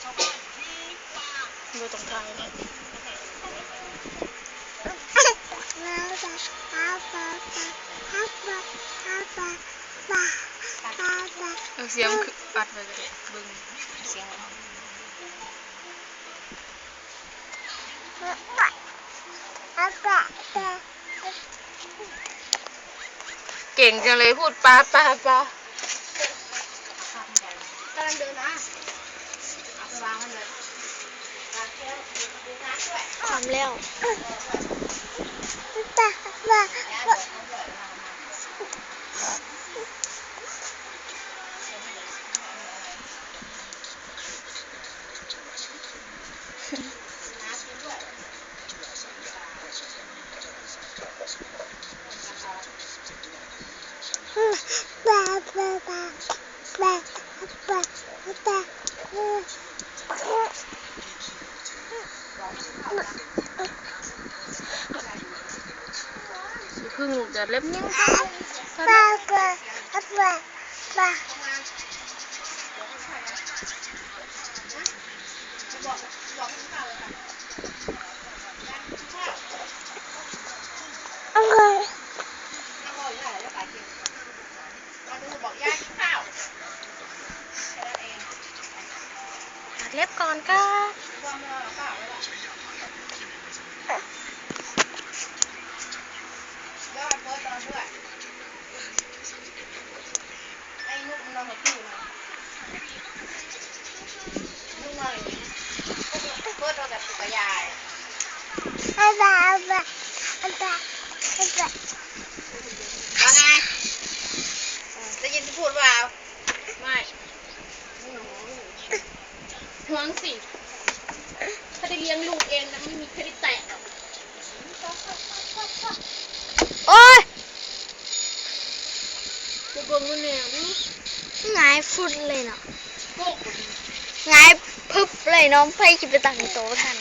ບໍ່ຕ້ອງຖ່າຍແລ້ວ ເອົາສຽງອັດໄວ້ກໍໄດ້ ເບິ່ງສຽງ. ເກັ່ງຈັ່ງເລີຍ ພູດປາ ປາ ປາ. ກຳລັງເດີນມາ ເອົາໄປວາງມັນເລີຍ ຄຳແລ້ວ. ຢ່າເພິ່ງລູກ ຢ່າເລັບຍັງ. ເລັບກ່ອນກໍ ວ່າໄງ? ໄດ້ຍິນຊິພູດວ່າ ໄມ່ ຫວງສິ ຖ້າໄດ້ລ້ຽງລູກເອງນະ ມັນມີໃຜໄດ້ແຕະດອກ. ໂອ້ຍ ມາເບິ່ງມັນແດ່ ຫງາຍຟຶດເລີຍເນາະ ໂກກ ຫງາຍພຶບເລີຍເນາະ ໃຜຊິໄປຕັ້ງໂຕທັນ.